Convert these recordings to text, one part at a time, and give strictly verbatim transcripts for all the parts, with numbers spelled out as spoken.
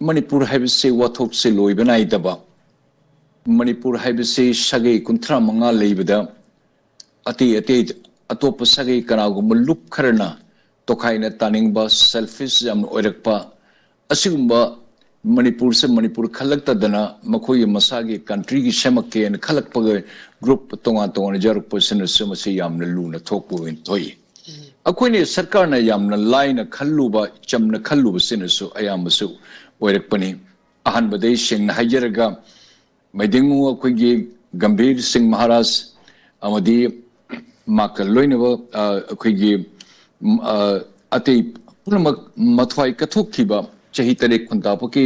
ꯃꯅꯤꯄꯨꯔ ꯍꯥꯏꯕꯁꯤ ꯋꯥꯊꯣꯛꯁꯦ ꯂꯣꯏꯕ ꯅꯥꯏꯗꯕ, ꯃꯅꯤꯄꯨꯔ ꯍꯥꯏꯕꯁꯤ ꯁꯥꯒꯩ ꯀꯨꯟꯊ꯭ꯔꯥ ꯃꯉꯥ ꯂꯩꯕꯗ ꯑꯇꯩ ꯑꯇꯩ ꯑꯇꯣꯞꯄ ꯁꯥꯒꯩ ꯀꯅꯥꯒꯨꯝꯕ ꯂꯨꯞ ꯈꯔꯅ ꯇꯣꯈꯥꯏꯅ ꯇꯥꯅꯤꯡꯕ, selfish ꯌꯥꯝꯅ ꯑꯣꯏꯔꯛꯄ, ꯑꯁꯤꯒꯨꯝꯕ ꯃꯅꯤꯄꯨꯔꯁꯦ ꯃꯅꯤꯄꯨꯔ ꯈꯜꯂꯛꯇꯗꯅ ꯃꯈꯣꯏꯒꯤ ꯃꯁꯥꯒꯤ countryꯒꯤ ꯁꯦꯝꯃꯛꯀꯦꯅ ꯈꯜꯂꯛꯄꯒ group ꯇꯣꯉꯥꯟ ꯇꯣꯉꯥꯟꯅ ꯌꯥꯎꯔꯛꯄꯁꯤꯅꯁꯨ ꯃꯁꯤ ꯌꯥꯝꯅ ꯂꯨꯅ ꯊꯣꯛꯄ ꯑꯣꯏꯅ ꯊꯣꯛꯏ꯫ ꯑꯩꯈꯣꯏꯅ ꯁꯔꯀꯥꯔꯅ ꯌꯥꯝꯅ ꯂꯥꯏꯅ ꯈꯜꯂꯨꯕ, ꯆꯝꯅ ꯈꯜꯂꯨꯕꯁꯤꯅꯁꯨ ꯑꯌꯥꯝꯕꯁꯨ ꯑꯣꯏꯔꯛꯄꯅꯤ꯫ ꯑꯍꯥꯟꯕꯗ ꯑꯩ ꯁꯦꯡꯅ ꯍꯥꯏꯖꯔꯒ, ꯃꯩꯗꯤꯡꯉꯨ ꯑꯩꯈꯣꯏꯒꯤ ꯒꯝꯚꯤꯔ ꯁꯤꯡ ꯃꯍꯥꯔꯥꯖ ꯑꯃꯗꯤ ꯃꯍꯥꯛꯀ ꯂꯣꯏꯅꯕ, ꯑ, ꯑꯩꯈꯣꯏꯒꯤ, ꯎꯝ, ꯑ, ꯑꯇꯩ ꯄꯨꯝꯅꯃꯛ ꯃꯊ꯭ꯋꯥꯏ ꯀꯠꯊꯣꯛꯈꯤꯕ, ꯆꯍꯤ ꯇꯔꯦꯠ ꯈꯨꯟꯇꯥꯛꯄꯒꯤ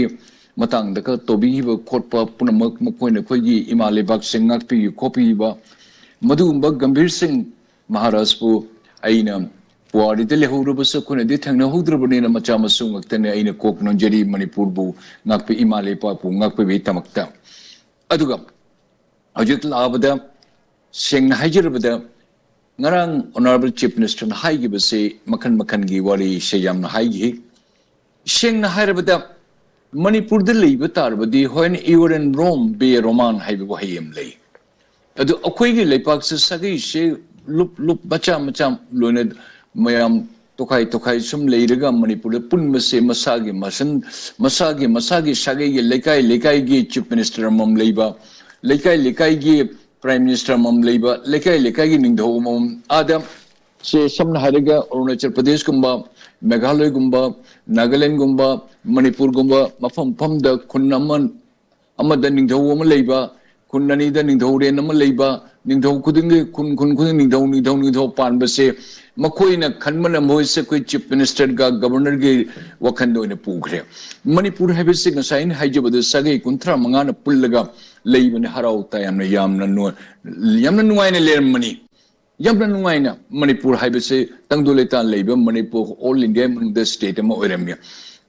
ꯃꯇꯥꯡꯗꯒ ꯇꯧꯕꯤꯈꯤꯕ ꯈꯣꯠꯄ ꯄꯨꯝꯅꯃꯛ, ꯃꯈꯣꯏꯅ ꯑꯩꯈꯣꯏꯒꯤ ꯏꯃꯥ ꯂꯩꯕꯥꯛꯁꯦ ꯉꯥꯛꯄꯤꯈꯤ ꯈꯣꯠꯄꯤꯈꯤꯕ, ꯃꯗꯨꯒꯨꯝꯕ ꯒꯝꯚꯤꯔ ꯁꯤꯡ ꯃꯍꯥꯔꯥꯖꯄꯨ ꯑꯩꯅ ꯄꯨꯋꯥꯔꯤꯗ ꯂꯩꯍꯧꯔꯕꯁꯨ ꯑꯩꯈꯣꯏꯅꯗꯤ ꯊꯦꯡꯅꯍꯧꯗ꯭ꯔꯕꯅꯤꯅ ꯃꯆꯥ ꯃꯁꯨ ꯉꯥꯛꯇꯅꯤ ꯑꯩꯅ ꯀꯣꯛ ꯅꯣꯟꯖꯔꯤ ꯃꯅꯤꯄꯨꯔꯕꯨ ꯉꯥꯛꯄꯤ, ꯏꯃꯥ ꯂꯩꯄꯥꯛꯄꯨ ꯉꯥꯛꯄꯤꯕꯒꯤꯗꯃꯛꯇ꯫ ꯑꯗꯨꯒ ꯍꯧꯖꯤꯛ ꯂꯥꯛꯑꯕꯗ, ꯁꯦꯡꯅ ꯍꯥꯏꯖꯔꯕꯗ, ꯉꯔꯥꯡ Honourable Chief Ministerꯅ ꯍꯥꯏꯈꯤꯕꯁꯤ ꯃꯈꯜ ꯃꯈꯜꯒꯤ ꯋꯥꯔꯤꯁꯦ ꯌꯥꯝꯅ ꯍꯥꯏꯈꯤ꯫ ꯁꯦꯡꯅ ꯍꯥꯏꯔꯕꯗ, ꯃꯅꯤꯄꯨꯔꯗ ꯂꯩꯕ ꯇꯥꯔꯕꯗꯤ, "When you are in Rome, be a Roman" ꯍꯥꯏꯕ ꯋꯥꯍꯩ ꯑꯃ ꯂꯩ꯫ ꯑꯗꯨ ꯑꯩꯈꯣꯏꯒꯤ ꯂꯩꯄꯥꯛꯁꯦ ꯁꯥꯒꯩꯁꯦ ꯂꯨꯞ ꯂꯨꯞ, ꯃꯆꯥ ꯃꯆꯥ ꯂꯣꯏꯅ ꯃꯌꯥꯝ ꯇꯣꯈꯥꯏ ꯇꯣꯈꯥꯏ ꯁꯨꯝ ꯂꯩꯔꯒ ꯃꯅꯤꯄꯨꯔꯗ ꯄꯨꯟꯕꯁꯦ ꯃꯁꯥꯒꯤ ꯃꯁꯟ-, ꯃꯁꯥꯒꯤ ꯃꯁꯥꯒꯤ ꯁꯥꯒꯩꯒꯤ ꯂꯩꯀꯥꯏ ꯂꯩꯀꯥꯏꯒꯤ Chief Minister ꯑꯃꯃꯝ ꯂꯩꯕ, ꯂꯩꯀꯥꯏ ꯂꯩꯀꯥꯏꯒꯤ Prime Minister ꯑꯃꯃꯝ ꯂꯩꯕ, ꯂꯩꯀꯥꯏ ꯂꯩꯀꯥꯏꯒꯤ ꯅꯤꯡꯊꯧ ꯑꯃꯃꯝ꯫ ꯑꯥꯗ ꯁꯦ ꯁꯝꯅ ꯍꯥꯏꯔꯒ ꯑꯔꯨꯅꯥꯆꯜ ꯄ꯭ꯔꯗꯦꯁꯀꯨꯝꯕ, ꯃꯦꯘꯥꯂꯌꯒꯨꯝꯕ, ꯅꯥꯒꯥꯂꯦꯟꯒꯨꯝꯕ, ꯃꯅꯤꯄꯨꯔꯒꯨꯝꯕ ꯃꯐꯝ ꯃꯐꯝꯗ ꯈꯨꯟ ꯑꯃ, ꯑꯃꯗ ꯅꯤꯡꯊꯧ ꯑꯃ ꯂꯩꯕ, ꯈꯨꯟ ꯑꯅꯤꯗ ꯅꯤꯡꯊꯧꯔꯦꯟ ꯑꯃ ꯂꯩꯕ, ꯅꯤꯡꯊꯧ ꯈꯨꯗꯤꯡꯒꯤ ꯈꯨꯟ, ꯈꯨꯟ ꯈꯨꯗꯤꯡ ꯅꯤꯡꯊꯧ, ꯅꯤꯡꯊꯧ, ꯅꯤꯡꯊꯧ ꯄꯥꯟꯕꯁꯦ ꯃꯈꯣꯏꯅ ꯈꯟꯕꯅ ꯃꯣꯏꯁꯦ ꯑꯩꯈꯣꯏ Chief Ministerꯒ Governorꯒꯤ ꯋꯥꯈꯜꯗ ꯑꯣꯏꯅ ꯄꯨꯈ꯭ꯔꯦ꯫ ꯃꯅꯤꯄꯨꯔ ꯍꯥꯏꯕꯁꯤ ꯉꯁꯥꯏ ꯑꯩꯅ ꯍꯥꯏꯖꯕꯗ ꯁꯥꯒꯩ ꯀꯨꯟꯊ꯭ꯔꯥ ꯃꯉꯥꯅ ꯄꯨꯜꯂꯒ ꯂꯩꯕꯅꯤ, ꯍꯔꯥꯎ ꯇꯌꯥꯝꯅ, ꯌꯥꯝꯅ ꯅꯨ-, ꯌꯥꯝꯅ ꯅꯨꯡꯉꯥꯏꯅ ꯂꯩꯔꯝꯕꯅꯤ꯫ ꯌꯥꯝꯅ ꯅꯨꯡꯉꯥꯏꯅ ꯃꯅꯤꯄꯨꯔ ꯍꯥꯏꯕꯁꯤ ꯇꯪꯗꯨ ꯂꯩꯇꯥ ꯂꯩꯕ ꯃꯅꯤꯄꯨꯔ all India ꯃꯅꯨꯡꯗ state ꯑꯃ ꯑꯣꯏꯔꯝꯃꯤ꯫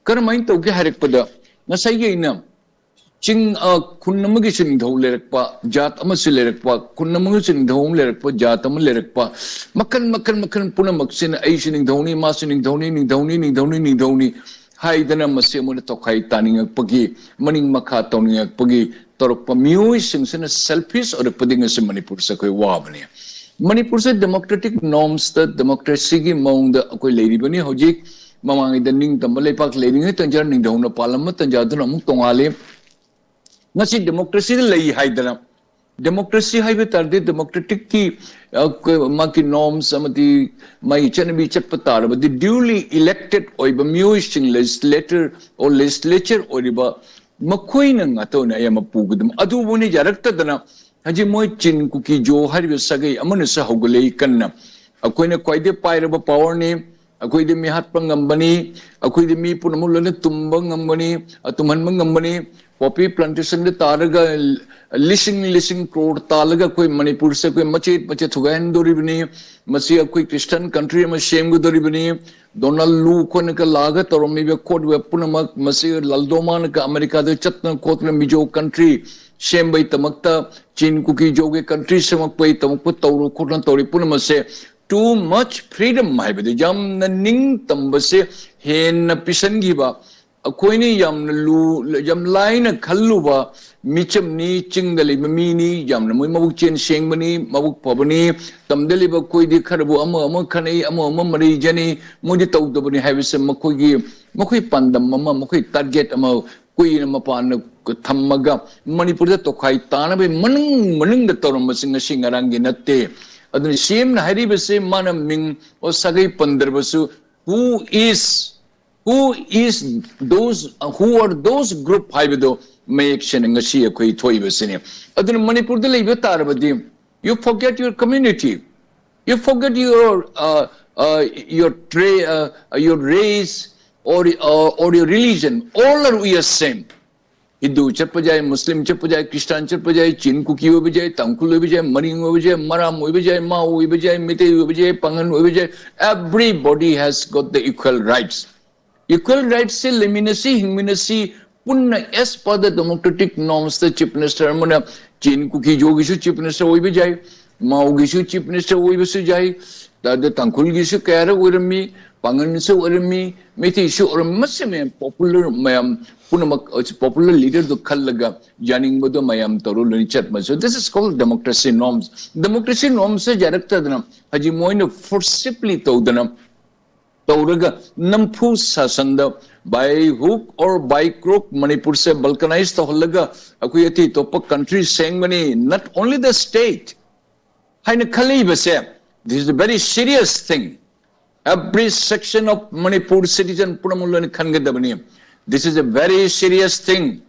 ꯀꯔꯝꯍꯥꯏꯅ ꯇꯧꯒꯦ ꯍꯥꯏꯔꯛꯄꯗ, ꯉꯁꯥꯏꯒꯤ ꯑꯩꯅ ꯆꯤꯡ, ꯑ, ꯈꯨꯟ ꯑꯃꯒꯤꯁꯨ ꯅꯤꯡꯊꯧ ꯂꯩꯔꯛꯄ, ꯖꯥꯠ ꯑꯃꯁꯨ ꯂꯩꯔꯛꯄ, ꯈꯨꯟ ꯑꯃꯒꯤꯁꯨ ꯅꯤꯡꯊꯧ ꯑꯃ ꯂꯩꯔꯛꯄ, ꯖꯥꯠ ꯑꯃ ꯂꯩꯔꯛꯄ, ꯃꯈꯜ, ꯃꯈꯜ, ꯃꯈꯜ ꯄꯨꯝꯅꯃꯛꯁꯤꯅ ꯑꯩꯁꯨ ꯅꯤꯡꯊꯧꯅꯤ, ꯃꯥꯁꯨ ꯅꯤꯡꯊꯧꯅꯤ, ꯅꯤꯡꯊꯧꯅꯤ, ꯅꯤꯡꯊꯧꯅꯤ, ꯅꯤꯡꯊꯧꯅꯤ ꯍꯥꯏꯗꯅ ꯃꯁꯤ ꯃꯣꯏꯅ ꯇꯣꯈꯥꯏ ꯇꯥꯅꯤꯡꯉꯛꯄꯒꯤ, ꯃꯅꯤꯡ ꯃꯈꯥ ꯇꯧꯅꯤꯡꯉꯛꯄꯒꯤ ꯇꯧꯔꯛꯄ ꯃꯤꯑꯣꯏꯁꯤꯡꯁꯤꯅ selfish ꯑꯣꯏꯔꯛꯄꯗꯒꯤ ꯉꯁꯤ ꯃꯅꯤꯄꯨꯔꯁꯦ ꯑꯩꯈꯣꯏ ꯋꯥꯕꯅꯤ꯫ ꯃꯅꯤꯄꯨꯔꯁꯦ democratic norms ꯇ, democracy ꯒꯤ ꯃꯑꯣꯡꯗ ꯑꯩꯈꯣꯏ ꯂꯩꯔꯤꯕꯅꯤ ꯍꯧꯖꯤꯛ꯫ ꯃꯃꯥꯡꯉꯩꯗ ꯅꯤꯡꯇꯝꯕ ꯂꯩꯄꯥꯛ ꯂꯩꯔꯤꯉꯩ ꯇꯟꯖꯥ, ꯅꯤꯡꯊꯧꯅ ꯄꯥꯜꯂꯝꯕ ꯇꯟꯖꯥꯗꯨꯅ ꯑꯃꯨꯛ ꯇꯣꯡꯉꯥꯜꯂꯤ꯫ ꯉꯁꯤ democracy ꯗ ꯂꯩ ꯍꯥꯏꯗꯅ, democracy ꯍꯥꯏꯕ ꯇꯥꯔꯗꯤ democratic ꯀꯤ, ꯑ, ꯀ-, ꯃꯥꯒꯤ norms ꯑꯃꯗꯤ ꯃꯥꯒꯤ ꯆꯠꯅꯕꯤ ꯆꯠꯄ ꯇꯥꯔꯕꯗꯤ duly elected ꯑꯣꯏꯕ ꯃꯤꯑꯣꯏꯁꯤꯡ, legislator or legislature ꯑꯣꯏꯔꯤꯕ ꯃꯈꯣꯏꯅ ꯉꯥꯛꯇ ꯑꯣꯏꯅ ꯑꯌꯥꯝꯕ ꯄꯨꯒꯗꯕ꯫ ꯑꯗꯨꯕꯨꯅꯤ ꯌꯥꯔꯛꯇꯗꯅ ꯍꯧꯖꯤꯛ ꯃꯣꯏ ꯆꯤꯟ ꯀꯨꯀꯤ ꯖꯣ ꯍꯥꯏꯔꯤꯕ ꯁꯥꯒꯩ ꯑꯃꯅꯁꯨ ꯍꯧꯒꯠꯂꯛꯏ ꯀꯟꯅ꯫ ꯑꯩꯈꯣꯏꯅ ꯈ꯭ꯋꯥꯏꯗꯒꯤ ꯄꯥꯏꯔꯕ power ꯅꯤ, ꯑꯩꯈꯣꯏꯗꯤ ꯃꯤ ꯍꯥꯠꯄ ꯉꯝꯕꯅꯤ, ꯑꯩꯈꯣꯏꯗꯤ ꯃꯤ ꯄꯨꯝꯅꯃꯛ ꯂꯣꯏꯅ ꯇꯨꯝꯕ ꯉꯝꯒꯅꯤ, ꯑ, ꯇꯨꯝꯍꯟꯕ ꯉꯝꯒꯅꯤ꯫ Poppy plantation ꯗ ꯇꯥꯔꯒ ꯂꯤꯁꯤꯡ ꯂꯤꯁꯤꯡ ꯀ꯭ꯔꯣꯔ ꯇꯥꯜꯂꯒ ꯑꯩꯈꯣꯏ ꯃꯅꯤꯄꯨꯔꯁꯦ ꯑꯩꯈꯣꯏ ꯃꯆꯦꯠ ꯃꯆꯦꯠ ꯊꯨꯒꯥꯏꯍꯟꯗꯣꯔꯤꯕꯅꯤ꯫ ꯃꯁꯤ ꯑꯩꯈꯣꯏ Christian country ꯑꯃ ꯁꯦꯝꯒꯗꯣꯔꯤꯕꯅꯤ꯫ ꯗꯣꯅꯥꯜꯗ ꯂꯨ ꯈꯣꯏꯅꯒ ꯂꯥꯛꯑꯒ ꯇꯧꯔꯝꯃꯤꯕ ꯈꯣꯠꯂꯤꯕ ꯄꯨꯝꯅꯃꯛ, ꯃꯁꯤ ꯂꯥꯜꯗꯣꯃꯥꯅꯒ ꯑꯃꯦꯔꯤꯀꯥꯗ ꯆꯠꯇꯅ ꯈꯣꯠꯇꯅ ꯃꯤꯖꯣ country ꯁꯦꯝꯕꯒꯤꯗꯃꯛꯇ, ꯆꯤꯟ ꯀꯨꯀꯤ ꯖꯣꯒꯤ country ꯁꯦꯝꯃꯛꯄꯒꯤꯗꯃꯛꯇ ꯇꯧꯔꯨ ꯈꯣꯠꯇꯅ ꯇꯧꯔꯤ ꯄꯨꯝꯅꯃꯛꯁꯦ, too much freedom ꯍꯥꯏꯕꯗꯤ ꯌꯥꯝꯅ ꯅꯤꯡꯇꯝꯕꯁꯦ ꯍꯦꯟꯅ ꯄꯤꯁꯟꯈꯤꯕ, ꯑꯩꯈꯣꯏꯅ ꯌꯥꯝꯅ ꯂꯨ-, ꯌꯥꯝ ꯂꯥꯏꯅ ꯈꯜꯂꯨꯕ ꯃꯤꯆꯝꯅꯤ, ꯆꯤꯡꯗ ꯂꯩꯕ ꯃꯤꯅꯤ, ꯌꯥꯝꯅ ꯃꯣꯏ ꯃꯕꯨꯛ ꯆꯦꯟ ꯁꯦꯡꯕꯅꯤ, ꯃꯕꯨꯛ ꯐꯕꯅꯤ, ꯇꯝꯗ ꯂꯩꯕ ꯑꯩꯈꯣꯏꯗꯤ ꯈꯔꯕꯨ ꯑꯃ ꯑꯃ ꯈꯟꯅꯩ, ꯑꯃ ꯑꯃ ꯃꯔꯩ ꯌꯦꯠꯅꯩ, ꯃꯣꯏꯗꯤ ꯇꯧꯗꯕꯅꯤ ꯍꯥꯏꯕꯁꯦ ꯃꯈꯣꯏꯒꯤ, ꯃꯈꯣꯏ ꯄꯥꯟꯗꯝ ꯑꯃ, ꯃꯈꯣꯏ target ꯑꯃ ꯀꯨꯏꯅ ꯃꯄꯥꯟꯗ ꯊꯝꯃꯒ ꯃꯅꯤꯄꯨꯔꯗ ꯇꯣꯈꯥꯏ ꯇꯥꯅꯕꯒꯤ ꯃꯅꯨꯡ ꯃꯅꯨꯡꯗ ꯇꯧꯔꯝꯕꯁꯤ ꯉꯁꯤ ꯉꯔꯥꯡꯒꯤ ꯅꯠꯇꯦ꯫ ꯑꯗꯨꯅ ꯁꯤ ꯑꯦꯝꯅ ꯍꯥꯏꯔꯤꯕꯁꯤ ꯃꯥꯅ ꯃꯤꯡ ꯑꯣ ꯁꯥꯒꯩ ꯄꯟꯗ꯭ꯔꯕꯁꯨ, who is, who is those, who are those group ꯍꯥꯏꯕꯗꯣ ꯃꯌꯦꯛ ꯁꯦꯡꯅ ꯉꯁꯤ ꯑꯩꯈꯣꯏ ꯊꯣꯛꯏꯕꯁꯤꯅꯤ꯫ ꯑꯗꯨꯅ ꯃꯅꯤꯄꯨꯔꯗ ꯂꯩꯕ ꯇꯥꯔꯕꯗꯤ, you forget your community, you forget your, uh, uh, your tra-, uh, your race or, uh, or your religion, all are we are same. Hindu ꯆꯠꯄ ꯌꯥꯏ, ꯃꯨꯁꯂꯤꯝ ꯆꯠꯄ ꯌꯥꯏ, ꯈ꯭ꯔꯤꯁꯇꯥꯟ ꯆꯠꯄ ꯌꯥꯏ, ꯆꯤꯟ ꯀꯨꯀꯤ ꯑꯣꯏꯕ ꯌꯥꯏ, ꯇꯥꯡꯈꯨꯜ ꯑꯣꯏꯕ ꯌꯥꯏ, ꯃꯔꯤꯡ ꯑꯣꯏꯕ ꯌꯥꯏ, ꯃꯔꯥꯝ ꯑꯣꯏꯕ ꯌꯥꯏ, ꯃꯥꯎ ꯑꯣꯏꯕ ꯌꯥꯏ, ꯃꯩꯇꯩ ꯑꯣꯏꯕ ꯌꯥꯏ, ꯄꯥꯉꯟ ꯑꯣꯏꯕ ꯌꯥꯏ, everybody has got the equal rights. Equal rights ꯁꯦ ꯂꯩꯃꯤꯟꯅꯁꯤ, ꯍꯤꯡꯃꯤꯟꯅꯁꯤ, ꯄꯨꯟꯅ as per the democratic norms ꯇ chief minister ꯑꯃꯅ ꯆꯤꯟ ꯀꯨꯀꯤ ꯖꯣꯒꯤꯁꯨ chief minister ꯑꯣꯏꯕ ꯌꯥꯏ, ꯃꯥꯎꯒꯤꯁꯨ chief minister ꯑꯣꯏꯕꯁꯨ ꯌꯥꯏ, ꯑꯗ ꯇꯥꯡꯈꯨꯜꯒꯤꯁꯨ ꯀꯌꯥꯔꯛ ꯑꯣꯏꯔꯝꯃꯤ, ꯄꯥꯡꯒꯜꯁꯨ ꯑꯣꯏꯔꯝꯃꯤ, ꯃꯩꯇꯩꯁꯨ ꯑꯣꯏꯔꯝꯃꯤ꯫ ꯃꯁꯤ ꯃꯌꯥꯝ popular, ꯃꯌꯥꯝ ꯄꯨꯝꯅꯃꯛ popular leaderꯗꯨ ꯈꯜꯂꯒ ꯌꯥꯅꯤꯡꯕꯗꯣ ꯃꯌꯥꯝ ꯇꯧꯔ ꯂꯣꯏꯅ ꯆꯠꯄ꯫ So this is called democracy norms. Democracy normꯁꯦ ꯌꯥꯔꯛꯇꯗꯅ ꯍꯧꯖꯤꯛ ꯃꯣꯏꯅ forcibly ꯇꯧꯗꯅ ꯇꯧꯔꯒ ꯅꯝꯐꯨ ꯁꯥꯁꯟꯗ by hook or by crook ꯃꯅꯤꯄꯨꯔꯁꯦ balkanize ꯇꯧꯍꯜꯂꯒ ꯑꯩꯈꯣꯏ ꯑꯇꯩ ꯑꯇꯣꯞꯄ country ꯁꯦꯡꯕꯅꯤ, not only the state ꯍꯥꯏꯅ ꯈꯜꯂꯛꯏꯕꯁꯦ, this is a very serious thing. Every section of Manipur citizen ꯄꯨꯝꯅꯃꯛ ꯂꯣꯏꯅ ꯈꯟꯒꯗꯕꯅꯤ꯫ This is a very serious thing.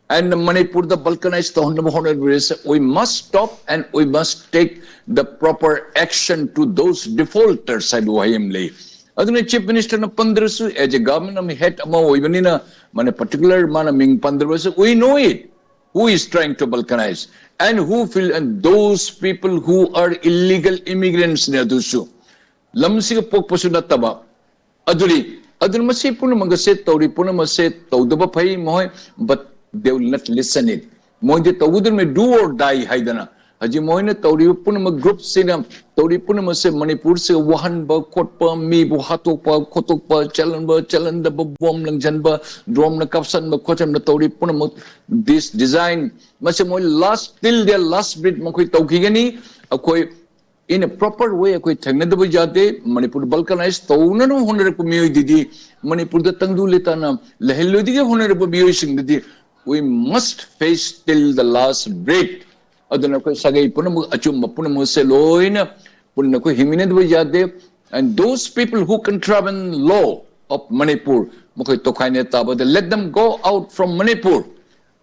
And ꯃꯅꯤꯄꯨꯔꯗ balkanize ꯇꯧꯍꯟꯅꯕ ꯍꯣꯠꯅꯔꯤꯕꯁꯦ, we must stop and we must take the proper action to those defaulters ꯍꯥꯏꯕ ꯋꯥꯍꯩ ꯑꯃ ꯂꯩ꯫ ꯑꯗꯨꯅ Chief Ministerꯅ ꯄꯟꯗ꯭ꯔꯁꯨ, as a government ꯑꯃ head ꯑꯃ ꯑꯣꯏꯕꯅꯤꯅ, ꯃꯥꯅ particular ꯃꯥꯅ ꯃꯤꯡ ꯄꯟꯗ꯭ꯔꯕꯁꯨ, we know it, who is trying to balkanize and who feel, and those people who are illegal immigrants ꯅꯦ ꯑꯗꯨꯁꯨ꯫ ꯂꯝꯁꯤꯒ ꯄꯣꯛꯄꯁꯨ ꯅꯠꯇꯕ꯫ ꯑꯗꯨꯅꯤ, ꯑꯗꯨꯅ ꯃꯁꯤ ꯄꯨꯝꯅꯃꯛ ꯑꯁꯦ ꯇꯧꯔꯤ ꯄꯨꯝꯅꯃꯛ ꯑꯁꯦ ꯇꯧꯗꯕ ꯐꯩ ꯃꯈꯣꯏ, but they will not listen it. ꯃꯣꯏꯗꯤ ꯇꯧꯒꯗꯕꯅꯤ, do or die ꯍꯥꯏꯗꯅ꯫ ꯍꯧꯖꯤꯛ ꯃꯣꯏꯅ ꯇꯧꯔꯤꯕ ꯄꯨꯝꯅꯃꯛ groupꯁꯤꯅ ꯇꯧꯔꯤ ꯄꯨꯝꯅꯃꯛꯁꯦ ꯃꯅꯤꯄꯨꯔꯁꯦ ꯋꯥꯍꯟꯕ ꯈꯣꯠꯄ, ꯃꯤꯕꯨ ꯍꯥꯠꯇꯣꯛꯄ ꯈꯣꯠꯇꯣꯛꯄ, ꯆꯠꯍꯟꯕ ꯆꯠꯍꯟꯗꯕ, bomb ꯂꯪꯁꯤꯟꯕ, droneꯅ ꯀꯥꯞꯁꯟꯕ ꯈꯣꯠꯆꯟꯕ ꯇꯧꯔꯤ ꯄꯨꯝꯅꯃꯛ, this design, ꯃꯁꯤ ꯃꯣꯏ last, till their last breath ꯃꯈꯣꯏ ꯇꯧꯈꯤꯒꯅꯤ꯫ ꯑꯩꯈꯣꯏ in a proper way ꯑꯩꯈꯣꯏ ꯊꯦꯡꯅꯗꯕ ꯌꯥꯗꯦ꯫ ꯃꯅꯤꯄꯨꯔ balkanize ꯇꯧꯅꯅꯕ ꯍꯣꯠꯅꯔꯛꯄ ꯃꯤꯑꯣꯏꯗꯨꯗꯤ, ꯃꯅꯤꯄꯨꯔꯗ ꯇꯪꯗꯨ ꯂꯩꯇꯥꯅ ꯂꯩꯍꯜꯂꯣꯏꯗꯒꯦ ꯍꯣꯠꯅꯔꯛꯄ ꯃꯤꯑꯣꯏꯁꯤꯡꯗꯨꯗꯤ, we must face till the last breath. ꯑꯗꯨꯅ ꯑꯩꯈꯣꯏ ꯁꯥꯒꯩ ꯄꯨꯝꯅꯃꯛ, ꯑꯆꯨꯝꯕ ꯄꯨꯝꯅꯃꯛꯁꯦ ꯂꯣꯏꯅ ꯄꯨꯟꯅ ꯑꯩꯈꯣꯏ ꯍꯤꯡꯃꯤꯟꯅꯗꯕ ꯌꯥꯗꯦ꯫ And those people who contravene law of Manipur, ꯃꯈꯣꯏ ꯇꯣꯈꯥꯏꯅ ꯇꯥꯕꯗ, let them go out from Manipur.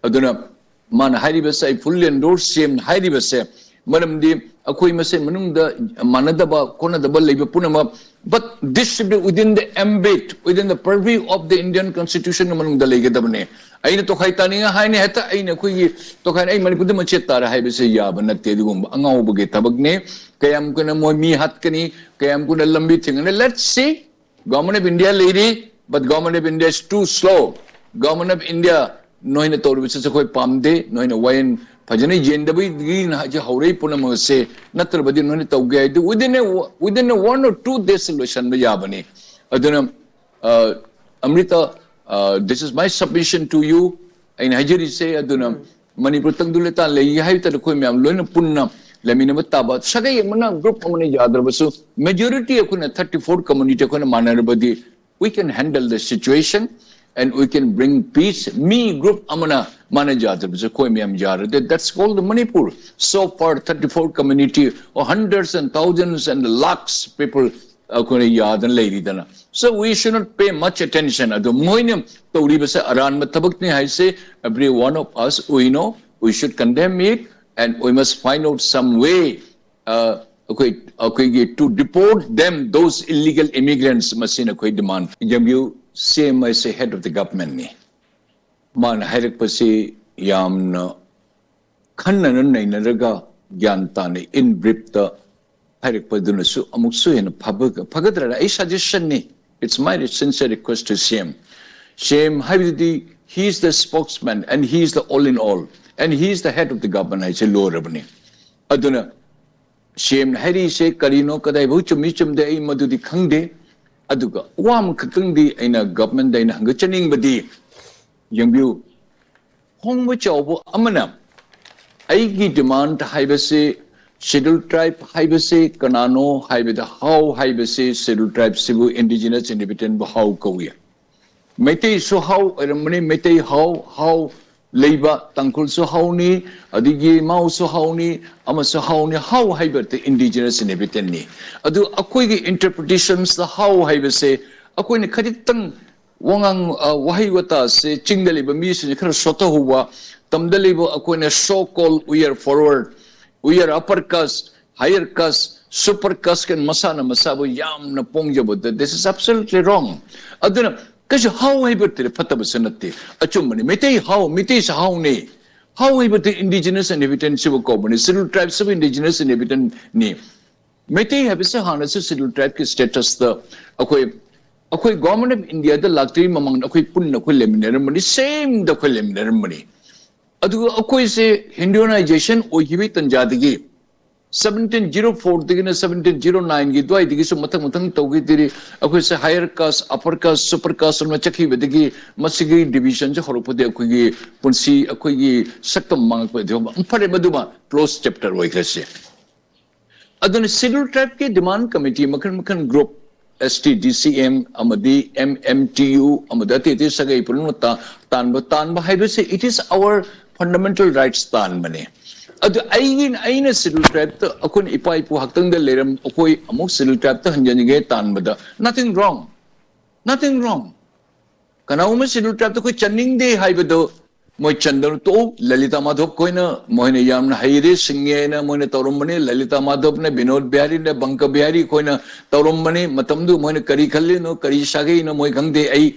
ꯑꯗꯨꯅ ꯃꯥꯅ ꯍꯥꯏꯔꯤꯕꯁꯦ ꯑꯩ fully endorse ꯁꯦꯝꯅ ꯍꯥꯏꯔꯤꯕꯁꯦ, ꯃꯔꯝꯗꯤ ꯑꯩꯈꯣꯏ ꯃꯁꯦꯟ ꯃꯅꯨꯡꯗ ꯃꯥꯟꯅꯗꯕ ꯈꯣꯠꯅꯗꯕ ꯂꯩꯕ ꯄꯨꯝꯅꯃꯛ, but this should be within the ambit, within the purview of the Indian Constitution ꯃꯅꯨꯡꯗ ꯂꯩꯒꯗꯕꯅꯦ꯫ ꯑꯩꯅ ꯇꯣꯈꯥꯏ ꯇꯥꯅꯤꯡꯉ ꯍꯥꯏꯅꯤ, ꯍꯦꯛꯇ ꯑꯩꯅ ꯑꯩꯈꯣꯏꯒꯤ ꯇꯣꯈꯥꯏ, ꯑꯩ ꯃꯅꯤꯄꯨꯔꯗ ꯃꯆꯦꯠ ꯇꯥꯔꯦ ꯍꯥꯏꯕꯁꯦ ꯌꯥꯕ ꯅꯠꯇꯦ꯫ ꯑꯗꯨꯒꯨꯝꯕ ꯑꯉꯥꯎꯕꯒꯤ ꯊꯕꯛꯅꯤ꯫ ꯀꯌꯥꯝ ꯀꯨꯏꯅ ꯃꯣꯏ ꯃꯤ ꯍꯥꯠꯀꯅꯤ, ꯀꯌꯥꯝ ꯀꯨꯏꯅ ꯂꯝꯕꯤ ꯊꯤꯡꯒꯅꯤ? Let's see. Government of India ꯂꯩꯔꯤ, but Government of India is too slow. Government of India ꯅꯣꯏꯅ ꯇꯧꯔꯤꯕꯁꯤꯁꯨ ꯑꯩꯈꯣꯏ ꯄꯥꯝꯗꯦ꯫ ꯅꯣꯏꯅ ꯋꯥꯌꯦꯜ ꯐꯖꯅ ꯌꯦꯟꯗꯕꯒꯤꯅ ꯍꯧꯖꯤꯛ ꯍꯧꯔꯛꯏ ꯄꯨꯝꯅꯃꯛ ꯑꯁꯦ꯫ ꯅꯠꯇ꯭ꯔꯕꯗꯤ ꯅꯣꯏꯅ ꯇꯧꯒꯦ ꯍꯥꯏꯗꯤ within a, within a one or two days ꯂꯣꯏꯁꯤꯟꯕ ꯌꯥꯕꯅꯤ꯫ ꯑꯗꯨꯅ, ꯑ, ꯑꯃ꯭ꯔꯤꯇꯥ, ꯑ, this is my submission to you. ꯑꯩꯅ ꯍꯥꯏꯖꯔꯤꯁꯦ꯫ ꯑꯗꯨꯅ ꯃꯅꯤꯄꯨꯔ ꯇꯪꯗꯨ ꯂꯩꯇꯥ ꯂꯩ ꯍꯥꯏꯕꯇꯗ ꯑꯩꯈꯣꯏ ꯃꯌꯥꯝ ꯂꯣꯏꯅ ꯄꯨꯟꯅ ꯂꯩꯃꯤꯟꯅꯕ ꯇꯥꯕ꯫ ꯁꯥꯒꯩ ꯑꯃꯅ, group ꯑꯃꯅ ꯌꯥꯗ꯭ꯔꯕꯁꯨ, majority ꯑꯩꯈꯣꯏꯅ thirty-four community ꯑꯩꯈꯣꯏꯅ ꯃꯥꯟꯅꯔꯕꯗꯤ, we can handle the situation and we can bring peace. Me group ꯑꯃꯅ ꯃꯥꯟꯅ ꯌꯥꯗ꯭ꯔꯕꯁꯨ ꯑꯩꯈꯣꯏ ꯃꯌꯥꯝ ꯌꯥꯔꯗꯤ, that's called the Manipur. So far, thirty-four community, hundreds and thousands and lakhs people ꯑꯩꯈꯣꯏꯅ ꯌꯥꯗꯅ ꯂꯩꯔꯤꯗꯅ꯫ So we should not pay much attention. ꯑꯗꯣ ꯃꯣꯏꯅ ꯇꯧꯔꯤꯕꯁꯦ ꯑꯔꯥꯟꯕ ꯊꯕꯛꯅꯤ ꯍꯥꯏꯁꯦ, every one of us, we know, we should condemn it, and we must find out some way, uh, ꯑꯩꯈꯣꯏ, ꯑꯩꯈꯣꯏꯒꯤ, to deport them, those illegal immigrants, ꯃꯁꯤꯅ ꯑꯩꯈꯣꯏ demand꯫ ꯌꯦꯡꯕꯤꯌꯨ, ꯁꯤ ꯑꯦꯝ ꯑꯁꯦ head of the government ꯅꯤ꯫ ꯃꯥꯅ ꯍꯥꯏꯔꯛꯄꯁꯤ ꯌꯥꯝꯅ ꯈꯟꯅꯅ ꯅꯩꯅꯔꯒ ꯒ꯭ꯌꯥꯟ ꯇꯥꯅ in briefꯇ ꯍꯥꯏꯔꯛꯄꯗꯨꯅꯁꯨ ꯑꯃꯨꯛꯁꯨ ꯍꯦꯟꯅ ꯐꯕ-, ꯐꯒꯗ꯭ꯔꯥꯅ ꯑꯩ suggestionꯅꯤ꯫ It's my sincere request to C M. C M ꯍꯥꯏꯕꯗꯨꯗꯤ, he is the spokesman and he is the all in all and he is the head of the government ꯍꯥꯏꯁꯦ ꯂꯣꯏꯔꯕꯅꯤ꯫ ꯑꯗꯨꯅ C Mꯅ ꯍꯥꯏꯔꯤꯁꯦ ꯀꯔꯤꯅꯣ, ꯀꯗꯥꯏꯐꯥꯎ ꯆꯨꯝꯃꯤ ꯆꯨꯝꯗꯦ, ꯑꯩ ꯃꯗꯨꯗꯤ ꯈꯪꯗꯦ꯫ ꯑꯗꯨꯒ ꯋꯥ ꯑꯃꯈꯛꯇꯪꯗꯤ ꯑꯩꯅ governmentꯗ ꯑꯩꯅ ꯍꯪꯒꯠꯆꯅꯤꯡꯕꯗꯤ, ꯌꯦꯡꯕꯤꯌꯨ, ꯍꯣꯡꯕ ꯆꯥꯎꯕ ꯑꯃꯅ ꯑꯩꯒꯤ demand ꯍꯥꯏꯕꯁꯤ, Scheduled Tribe ꯍꯥꯏꯕꯁꯤ ꯀꯅꯥꯅꯣ ꯍꯥꯏꯕꯗ, How ꯍꯥꯏꯕꯁꯤ Scheduled Tribeꯁꯤꯕꯨ, indigenous inhabitantꯕꯨ How ꯀꯧꯏ꯫ ꯃꯩꯇꯩꯁꯨ How ꯑꯣꯏꯔꯝꯕꯅꯤ, ꯃꯩꯇꯩ How, How ꯂꯩꯕ, ꯇꯥꯡꯈꯨꯜꯁꯨ Howꯅꯤ, ꯑꯗꯒꯤ ꯃꯥꯎꯁꯨ Howꯅꯤ, ꯑꯃꯁꯨ Howꯅꯤ꯫ How ꯍꯥꯏꯕꯗꯤ indigenous inhabitantꯅꯤ꯫ ꯑꯗꯨ ꯑꯩꯈꯣꯏꯒꯤ interpretationsꯇ How ꯍꯥꯏꯕꯁꯦ ꯑꯩꯈꯣꯏꯅ ꯈꯖꯤꯛꯇꯪ ꯋꯥꯉꯥꯡ, ꯑ, ꯋꯥꯍꯩ ꯋꯥꯇꯥꯁꯦ ꯆꯤꯡꯗ ꯂꯩꯕ ꯃꯤꯁꯤꯡꯁꯦ ꯈꯔ ꯁꯣꯠꯊꯍꯧꯕ, ꯇꯝꯗ ꯂꯩꯕ ꯑꯩꯈꯣꯏꯅ so called we are forward, we are upper caste, higher caste, super caste ꯀꯥꯏꯅ ꯃꯁꯥꯅ ꯃꯁꯥꯕꯨ ꯌꯥꯝꯅ ꯄꯣꯡꯖꯕꯗ, this is absolutely wrong. ꯑꯗꯨꯅ ꯀꯩꯁꯨ How ꯍꯥꯏꯕ ꯐꯠꯇꯕꯁꯨ ꯅꯠꯇꯦ, ꯑꯆꯨꯝꯕꯅꯤ꯫ ꯃꯩꯇꯩ How, ꯃꯩꯇꯩꯁꯨ Howꯅꯤ꯫ How ꯍꯥꯏꯕꯗꯤ indigenous inhabitantꯁꯤꯕꯨ ꯀꯧꯕꯅꯤ, Scheduled Tribeꯁꯤꯕꯨ indigenous inhabitantꯅꯤ꯫ ꯃꯩꯇꯩ ꯍꯥꯏꯕꯁꯤ ꯍꯥꯟꯅꯁꯨ Scheduled Tribeꯀꯤ statusꯇ ꯑꯩꯈꯣꯏ, ꯑꯩꯈꯣꯏ Government of Indiaꯗ ꯂꯥꯛꯇ꯭ꯔꯤꯉꯩ ꯃꯃꯥꯡꯗ ꯑꯩꯈꯣꯏ ꯄꯨꯟꯅ ꯑꯩꯈꯣꯏ ꯂꯩꯃꯤꯟꯅꯔꯝꯕꯅꯤ, sameꯗ ꯑꯩꯈꯣꯏ ꯂꯩꯃꯤꯟꯅꯔꯝꯕꯅꯤ꯫ ꯑꯗꯨꯒ ꯑꯩꯈꯣꯏꯁꯦ ꯍꯤꯟꯗꯨꯅꯥꯏꯖꯦꯁꯟ ꯑꯣꯏꯈꯤꯕꯒꯤ ꯇꯟꯖꯥꯗꯒꯤ ꯁꯕꯦꯟꯇꯤꯟ ꯖꯤꯔꯣ ꯐꯣꯔꯗꯒꯤꯅ ꯁꯕꯦꯟꯇꯤꯟ ꯖꯤꯔꯣ ꯅꯥꯏꯟꯒꯤ ꯑꯗꯨꯋꯥꯏꯗꯒꯤꯁꯨ ꯃꯊꯪ ꯃꯊꯪ ꯇꯧꯈꯤꯗ꯭ꯔꯤ꯫ ꯑꯩꯈꯣꯏꯁꯦ higher caste, upper caste, super caste ꯑꯃ ꯆꯠꯈꯤꯕꯗꯒꯤ ꯃꯁꯤꯒꯤ ꯗꯤꯕꯤꯖꯟꯁꯦ ꯍꯧꯔꯛꯄꯗꯤ ꯑꯩꯈꯣꯏꯒꯤ ꯄꯨꯟꯁꯤ, ꯑꯩꯈꯣꯏꯒꯤ ꯁꯛꯇꯝ ꯃꯥꯡꯉꯛꯄꯗꯤ ꯐꯔꯦ, ꯃꯗꯨꯃ ꯀ꯭ꯂꯣꯖ ꯆꯦꯞꯇꯔ ꯑꯣꯏꯈ꯭ꯔꯁꯦ꯫ ꯑꯗꯨꯅ ꯁꯦꯗ꯭ꯌꯨꯜ ꯇ꯭ꯔꯥꯏꯕꯀꯤ ꯗꯤꯃꯥꯟ ꯀꯃꯤꯇꯤ ꯃꯈꯜ ꯃꯈꯜ group, S T D C M ꯑꯃꯗꯤ M M T U ꯑꯃꯗꯤ ꯑꯇꯩ ꯑꯇꯩ ꯁꯥꯒꯩ ꯄꯨꯝꯅꯃꯛꯇ ꯇꯥꯟꯕ, ꯇꯥꯟꯕ ꯍꯥꯏꯕꯁꯤ it is our fundamental rights ꯇꯥꯟꯕꯅꯦ꯫ ꯑꯗꯨ ꯑꯩꯒꯤ, ꯑꯩꯅ ꯁꯦꯗ꯭ꯌꯨꯜ ꯇ꯭ꯔꯥꯏꯕꯇ ꯑꯩꯈꯣꯏꯅ ꯏꯄꯥ ꯏꯄꯨ ꯍꯥꯛꯇꯪꯗ ꯂꯩꯔꯝ, ꯑꯩꯈꯣꯏ ꯑꯃꯨꯛ ꯁꯦꯗ꯭ꯌꯨꯜ ꯇ꯭ꯔꯥꯏꯕꯇ ꯍꯟꯖꯤꯟꯒꯦ ꯇꯥꯟꯕꯗ nothing wrong, nothing wrong꯫ ꯀꯅꯥꯒꯨꯝꯕ ꯁꯦꯗ꯭ꯌꯨꯜ ꯇ꯭ꯔꯥꯏꯕꯇ ꯑꯩꯈꯣꯏ ꯆꯟꯅꯤꯡꯗꯦ ꯍꯥꯏꯕꯗꯣ ꯃꯣꯏ ꯆꯟꯗꯅ ꯇꯣꯛꯎ꯫ ꯂꯂꯤꯇꯥ ꯃꯥꯙꯣꯞ ꯈꯣꯏꯅ ꯃꯣꯏꯅ ꯌꯥꯝꯅ ꯍꯩꯔꯦ, ꯁꯤꯡꯉꯦꯅ ꯃꯣꯏꯅ ꯇꯧꯔꯝꯕꯅꯤ꯫ ꯂꯂꯤꯇꯥ ꯃꯥꯙꯣꯞꯅ, ꯕꯤꯅꯣꯗ ꯕꯤꯍꯥꯔꯤꯅ, ꯕꯪꯀ ꯕꯤꯍꯥꯔꯤ ꯈꯣꯏꯅ ꯇꯧꯔꯝꯕꯅꯤ꯫ ꯃꯇꯝꯗꯨ ꯃꯣꯏꯅ ꯀꯔꯤ ꯈꯜꯂꯤꯅꯣ, ꯀꯔꯤ ꯁꯥꯒꯩꯅꯣ, ꯃꯣꯏ ꯈꯪꯗꯦ꯫ ꯑꯩ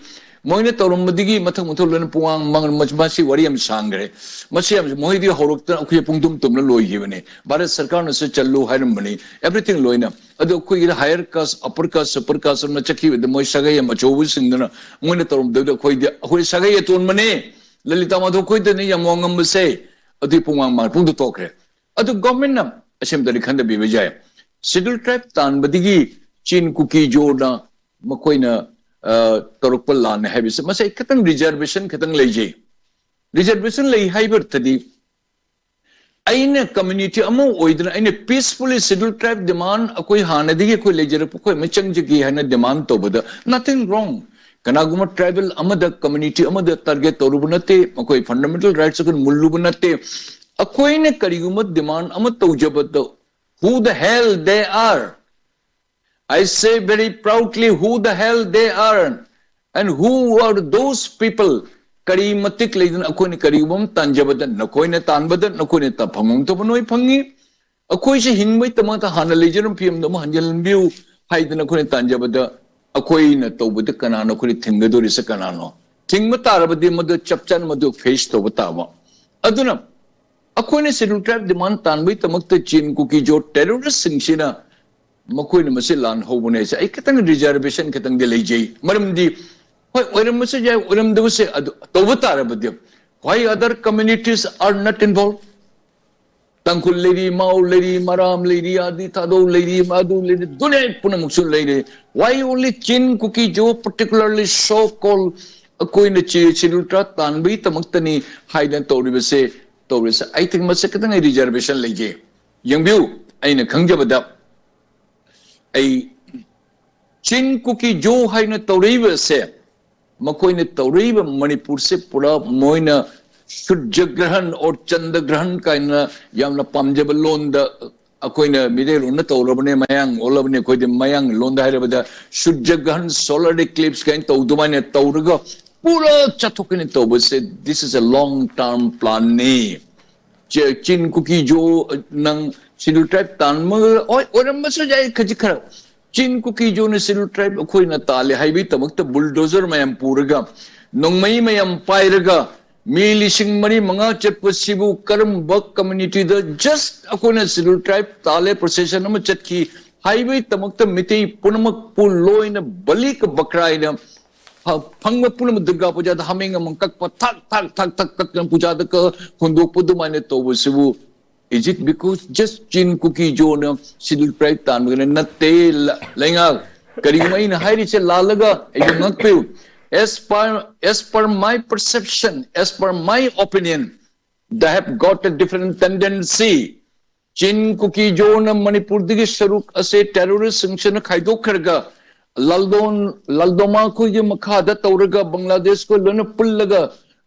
ꯃꯣꯏꯅ ꯇꯧꯔꯝꯕꯗꯒꯤ ꯃꯊꯪ ꯃꯊꯪ ꯂꯣꯏꯅ ꯄꯨꯡꯃꯥꯡ ꯃꯥꯡ-, ꯃꯁꯤ ꯋꯥꯔꯤ ꯌꯥꯝ ꯁꯥꯡꯈ꯭ꯔꯦ꯫ ꯃꯁꯤ ꯌꯥꯝ, ꯃꯣꯏꯗꯤ ꯍꯧꯔꯛꯇꯅ ꯑꯩꯈꯣꯏ ꯄꯨꯡ ꯇꯨꯝ ꯇꯨꯝꯅ ꯂꯣꯏꯈꯤꯕꯅꯤ꯫ ꯚꯥꯔꯠ ꯁꯔꯀꯥꯔꯅꯁꯨ ꯆꯜꯂꯨ ꯍꯥꯏꯔꯝꯕꯅꯤ, everything ꯂꯣꯏꯅ꯫ ꯑꯗꯣ ꯑꯩꯈꯣꯏꯒꯤꯗ higher caste, upper caste, super caste ꯑꯃ ꯆꯠꯈꯤꯕꯗ ꯃꯣꯏ ꯁꯥꯒꯩ ꯌꯥꯝ ꯑꯆꯧꯕꯁꯤꯡꯗꯨꯅ ꯃꯣꯏꯅ ꯇꯧꯔꯝꯕꯗꯨꯗ ꯑꯩꯈꯣꯏꯗꯤ, ꯑꯩꯈꯣꯏ ꯁꯥꯒꯩ ꯑꯇꯣꯟꯕꯅꯦ, ꯂꯂꯤꯇꯥ ꯃꯥꯙꯣ ꯈꯣꯏꯗꯅꯤ ꯌꯥꯝ ꯋꯥ ꯉꯝꯕꯁꯦ꯫ ꯑꯗꯨꯒꯤ ꯄꯨꯡꯃꯥꯡ ꯃꯥꯡ ꯄꯨꯡꯗ ꯇꯣꯛꯈ꯭ꯔꯦ꯫ ꯑꯗꯨ ꯒꯣꯔꯃꯦꯟꯅ ꯑꯁꯦꯡꯕꯗꯗꯤ ꯈꯟꯊꯕꯤꯕ ꯌꯥꯏ꯫ ꯁꯦꯗ꯭ꯌꯨꯜ ꯇ꯭ꯔꯥꯏꯕ ꯇꯥꯟꯕꯗꯒꯤ ꯆꯤꯟ ꯀꯨꯀꯤ ꯖꯣꯅ ꯃꯈꯣꯏꯅ, ꯑ, ꯇꯧꯔꯛꯄ ꯂꯥꯟꯅꯦ ꯍꯥꯏꯕꯁꯦ, ꯃꯁꯤ ꯑꯩ ꯈꯤꯇꯪ ꯔꯤꯖꯔꯕꯦꯁꯟ ꯈꯤꯇꯪ ꯂꯩꯖꯩ꯫ ꯔꯤꯖꯔꯕꯦꯁꯟ ꯂꯩ ꯍꯥꯏꯕꯗꯗꯤ ꯑꯩꯅ ꯀꯝꯃ꯭ꯌꯨꯅꯤꯇꯤ ꯑꯃ ꯑꯣꯏꯗꯅ ꯑꯩꯅ ꯄꯤꯁꯐꯨꯜꯂꯤ ꯁꯦꯗ꯭ꯌꯨꯜ ꯇ꯭ꯔꯥꯏꯕ ꯗꯤꯃꯥꯟ ꯑꯩꯈꯣꯏ ꯍꯥꯟꯅꯗꯒꯤ ꯑꯩꯈꯣꯏ ꯂꯩꯖꯔꯛꯄ ꯑꯩꯈꯣꯏ ꯑꯃ ꯆꯪꯖꯒꯦ ꯍꯥꯏꯅ ꯗꯤꯃꯥꯟ ꯇꯧꯕꯗ nothing wrong꯫ ꯀꯅꯥꯒꯨꯝꯕ ꯇ꯭ꯔꯥꯏꯕꯦꯜ ꯑꯃꯗ, ꯀꯝꯃ꯭ꯌꯨꯅꯤꯇꯤ ꯑꯃꯗ ꯇꯥꯔꯒꯦꯠ ꯇꯧꯔꯨꯕ ꯅꯠꯇꯦ, ꯃꯈꯣꯏ ꯐꯟꯗꯥꯃꯦꯟꯇꯦꯜ ꯔꯥꯏꯠꯁ ꯑꯩꯈꯣꯏ ꯃꯨꯜꯂꯨꯕ ꯅꯠꯇꯦ꯫ ꯑꯩꯈꯣꯏꯅ ꯀꯔꯤꯒꯨꯝꯕ ꯗꯤꯃꯥꯟ ꯑꯃ ꯇꯧꯖꯕꯗ who the hell they are? I say very proudly, who the hell they are and who are those people? ꯀꯔꯤ ꯃꯇꯤꯛ ꯂꯩꯗꯅ ꯑꯩꯈꯣꯏꯅ ꯀꯔꯤꯒꯨꯝꯕ ꯑꯃ ꯇꯥꯟꯖꯕꯗ ꯅꯈꯣꯏꯅ ꯇꯥꯟꯕꯗ ꯅꯈꯣꯏꯅ ꯇ-, ꯐꯪꯐꯝ ꯊꯣꯛꯄ ꯅꯣꯏ ꯐꯪꯉꯤ꯫ ꯑꯩꯈꯣꯏꯁꯦ ꯍꯤꯡꯕꯒꯤꯗꯃꯛꯇ ꯍꯥꯟꯅ ꯂꯩꯖꯔꯝꯕ ꯐꯤꯕꯝꯗꯣ ꯑꯃꯨꯛ ꯍꯟꯖꯤꯜꯍꯟꯕꯤꯌꯨ ꯍꯥꯏꯗꯅ ꯑꯩꯈꯣꯏꯅ ꯇꯥꯟꯖꯕꯗ ꯑꯩꯈꯣꯏꯅ ꯇꯧꯕꯗ ꯀꯅꯥꯅꯣ ꯑꯩꯈꯣꯏꯅ ꯊꯤꯡꯒꯗꯧꯔꯤꯁꯦ ꯀꯅꯥꯅꯣ? ꯊꯤꯡꯕ ꯇꯥꯔꯕꯗꯤ ꯃꯗꯨ ꯆꯞ ꯆꯥꯅ ꯃꯗꯨ ꯐꯦꯁ ꯇꯧꯕ ꯇꯥꯕ꯫ ꯑꯗꯨꯅ ꯑꯩꯈꯣꯏꯅ ꯁꯦꯗ꯭ꯌꯨꯜ ꯇ꯭ꯔꯥꯏꯕ ꯗꯤꯃꯥꯟ ꯇꯥꯟꯕꯒꯤꯗꯃꯛꯇ ꯆꯤꯟ ꯀꯨꯀꯤ ꯖꯣ ꯇꯦꯔꯣꯔꯤꯁꯁꯤꯡꯁꯤꯅ ꯃꯈꯣꯏꯅ ꯃꯁꯤ ꯂꯥꯟ ꯍꯧꯕꯅꯦ ꯍꯥꯏꯁꯦ ꯑꯩ ꯈꯤꯇꯪ ꯔꯤꯖꯔꯕꯦꯁꯟ ꯈꯤꯇꯪꯗꯤ ꯂꯩꯖꯩ꯫ ꯃꯔꯝꯗꯤ ꯍꯣꯏ, ꯑꯣꯏꯔꯝꯕꯁꯨ ꯌꯥꯏ, ꯑꯣꯏꯔꯝꯗꯕꯁꯨ ꯌꯥꯏ, ꯑꯗꯨ ꯇꯧꯕ ꯇꯥꯔꯕꯗꯤ Why other communities are not involved? ꯇꯥꯡꯈꯨꯜ ꯂꯩꯔꯤ, ꯃꯥꯎ ꯂꯩꯔꯤ, ꯃꯔꯥꯝ ꯂꯩꯔꯤ, ꯑꯥꯗꯤ ꯊꯥꯗꯧ ꯂꯩꯔꯤ, ꯑꯗꯨ ꯂꯩꯔꯤ, ꯗꯨꯅꯤꯌꯥ ꯄꯨꯝꯅꯃꯛꯁꯨ ꯂꯩꯔꯤ꯫ Why only Chin Kuki Zo, particularly so called ꯑꯩꯈꯣꯏꯅ ꯆꯦ ꯁꯦꯗꯨꯜ ꯇ꯭ꯔꯥꯏꯕ ꯇꯥꯟꯕꯒꯤꯗꯃꯛꯇꯅꯤ ꯍꯥꯏꯗꯅ ꯇꯧꯔꯤꯕꯁꯦ? ꯇꯧꯔꯤꯁꯦ ꯑꯩ ꯊꯤꯡ ꯃꯁꯦ ꯈꯤꯇꯪ ꯑꯩ ꯔꯤꯖꯔꯕꯦꯁꯟ ꯂꯩꯖꯩ꯫ ꯌꯦꯡꯕꯤꯌꯨ, ꯑꯩꯅ ꯈꯪꯖꯕꯗ ꯑꯩ ꯆꯤꯟ ꯀꯨꯀꯤ ꯖꯣ ꯍꯥꯏꯅ ꯇꯧꯔꯛꯏꯕꯁꯦ, ꯃꯈꯣꯏꯅ ꯇꯧꯔꯛꯏꯕ ꯃꯅꯤꯄꯨꯔꯁꯦ ꯄꯨꯔꯥ ꯃꯣꯏꯅ ꯁꯨꯔꯖꯒ꯭ꯔꯍꯟ ꯑꯣꯔ ꯆꯟꯗꯒ꯭ꯔꯍꯟ ꯀꯥꯏꯅ ꯌꯥꯝꯅ ꯄꯥꯝꯖꯕ ꯂꯣꯟꯗ ꯑꯩꯈꯣꯏꯅ ꯃꯤꯇꯩꯂꯣꯟꯗ ꯇꯧꯔꯕꯅꯦ, ꯃꯌꯥꯡ ꯑꯣꯜꯂꯕꯅꯦ꯫ ꯑꯩꯈꯣꯏꯗꯤ ꯃꯌꯥꯡ ꯂꯣꯟꯗ ꯍꯥꯏꯔꯕꯗ ꯁꯨꯔꯖꯒ꯭ꯔꯍꯟ, ꯁꯣꯂꯔ ꯏꯀ꯭ꯂꯤꯞꯁ ꯀꯥꯏꯅ ꯇꯧ ꯑꯗꯨꯃꯥꯏꯅ ꯇꯧꯔꯒ ꯄꯨꯔꯥ ꯆꯠꯊꯣꯛꯀꯅꯤ ꯇꯧꯕꯁꯦ, this is a long term plan ꯅꯤ꯫ ꯆꯦ-, ꯆꯤꯟ ꯀꯨꯀꯤ ꯖꯣ ꯅꯪ ꯁꯦꯗꯨꯜ ꯇ꯭ꯔꯥꯏꯕ ꯇꯥꯟꯕ ꯑꯣꯏ-, ꯑꯣꯏꯔꯝꯕꯁꯨ ꯌꯥꯏ ꯈꯖꯤꯛ ꯈꯔ꯫ ꯆꯤꯟ ꯀꯨꯀꯤ ꯖꯣꯅ ꯁꯦꯗꯨꯜ ꯇ꯭ꯔꯥꯏꯕ ꯑꯩꯈꯣꯏꯅ ꯇꯥꯜꯂꯦ ꯍꯥꯏꯕꯒꯤꯗꯃꯛꯇ ꯕꯨꯜꯗꯣꯖꯔ ꯃꯌꯥꯝ ꯄꯨꯔꯒ, ꯅꯣꯡꯃꯩ ꯃꯌꯥꯝ ꯄꯥꯏꯔꯒ, ꯃꯤ ꯂꯤꯁꯤꯡ ꯃꯔꯤ ꯃꯉꯥ ꯆꯠꯄꯁꯤꯕꯨ ꯀꯔꯝꯕ ꯀꯝꯃ꯭ꯌꯨꯅꯤꯇꯤꯗ ꯖꯁ ꯑꯩꯈꯣꯏꯅ ꯁꯦꯗꯨꯜ ꯇ꯭ꯔꯥꯏꯕ ꯇꯥꯜꯂꯦ, ꯄ꯭ꯔꯣꯁꯦꯁꯟ ꯑꯃ ꯆꯠꯈꯤ ꯍꯥꯏꯕꯒꯤꯗꯃꯛꯇ ꯃꯤꯇꯩ ꯄꯨꯝꯅꯃꯛꯄꯨ ꯂꯣꯏꯅ ꯕꯂꯤ ꯀ ꯕꯀ꯭ꯔꯥ ꯍꯥꯏꯅ ꯐ-, ꯐꯪꯕ ꯄꯨꯝꯅꯃꯛ ꯗꯨꯔꯒꯥ ꯄꯨꯖꯥꯗ ꯍꯥꯃꯦꯡ ꯑꯃ ꯀꯛꯄ, ꯊꯥꯛ, ꯊꯥꯛ, ꯊꯥꯛ, ꯊꯥꯛ ꯀꯛꯇꯅ ꯄꯨꯖꯥꯗ ꯀ-, ꯍꯨꯟꯗꯣꯛꯄ ꯑꯗꯨꯃꯥꯏꯅ ꯇꯧꯕꯁꯤꯕꯨ, is it because just ꯆꯤꯟ ꯀꯨꯀꯤ ꯖꯣꯅ ꯁꯦꯗꯨꯜ ꯇ꯭ꯔꯥꯏꯕ ꯇꯥꯟꯕꯒꯤꯅ? ꯅꯠꯇꯦ, ꯂ-, ꯂꯩꯉꯥꯛ꯫ ꯀꯔꯤꯒꯨꯝꯕ ꯑꯩꯅ ꯍꯥꯏꯔꯤꯁꯦ ꯂꯥꯜꯂꯒ ꯑꯩꯕꯨ ꯉꯥꯛꯄꯤꯌꯨ꯫ As per, as per my perception, as per my opinion, they have got a different tendency. ꯆꯤꯟ ꯀꯨꯀꯤ ꯖꯣꯅ ꯃꯅꯤꯄꯨꯔꯗꯒꯤ ꯁꯔꯨꯛ ꯑꯁꯦ ꯇꯦꯔꯣꯔꯤꯁꯁꯤꯡꯁꯤꯅ ꯈꯥꯏꯗꯣꯛꯈ꯭ꯔꯒ ꯂꯜꯗꯣꯟ, ꯂꯜꯗꯣꯃꯥ ꯑꯩꯈꯣꯏꯒꯤ ꯃꯈꯥꯗ ꯇꯧꯔꯒ ꯕꯪꯒ꯭ꯂꯥꯗꯦꯁ ꯑꯩꯈꯣꯏ ꯂꯣꯏꯅ ꯄꯨꯜꯂꯒ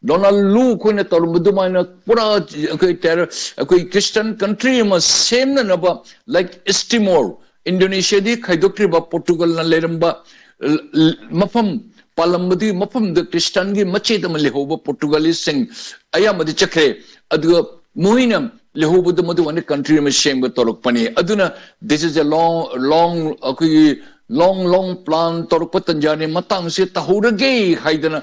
ꯗꯣꯅꯥꯜꯗ ꯂꯨ ꯑꯩꯈꯣꯏꯅ ꯇꯧꯔꯝꯕ ꯑꯗꯨꯃꯥꯏꯅ ꯄꯨꯔꯥ ꯑꯩꯈꯣꯏ ꯇꯦꯔ-, ꯑꯩꯈꯣꯏ ꯈ꯭ꯔꯤꯁꯇꯟ ꯀꯟꯇ꯭ꯔꯤ ꯑꯃ ꯁꯦꯝꯅꯅꯕ, like ꯏꯁ ꯇꯤꯃꯣꯔ, ꯏꯟꯗꯣꯅꯦꯁꯤꯌꯥꯗꯒꯤ ꯈꯥꯏꯗꯣꯛꯈ꯭ꯔꯤꯕ ꯄꯣꯔꯇꯨꯒꯜꯅ ꯂꯩꯔꯝꯕ ꯃꯐꯝ, ꯄꯥꯜꯂꯝꯕꯗꯨꯒꯤ ꯃꯐꯝꯗ ꯈ꯭ꯔꯤꯁꯇꯥꯟꯒꯤ ꯃꯆꯦꯠ ꯑꯃ ꯂꯩꯍꯧꯕ ꯄꯣꯔꯇꯨꯒꯥꯂꯤꯁꯁꯤꯡ ꯑꯌꯥꯝꯕꯗꯤ ꯆꯠꯈ꯭ꯔꯦ꯫ ꯑꯗꯨꯒ ꯃꯣꯏꯅ ꯂꯩꯍꯧꯕꯗꯨ ꯃꯗꯨ ꯑꯣꯏꯅ ꯀꯟꯇ꯭ꯔꯤ ꯑꯃ ꯁꯦꯝꯕ ꯇꯧꯔꯛꯄꯅꯤ꯫ ꯑꯗꯨꯅ this is a long, long, ꯑꯩꯈꯣꯏꯒꯤ long, long plan ꯇꯧꯔꯛꯄ ꯇꯟꯖꯥꯅꯤ꯫ ꯃꯇꯥꯡꯁꯦ ꯇꯧꯍꯧꯔꯒꯦ ꯍꯥꯏꯗꯅ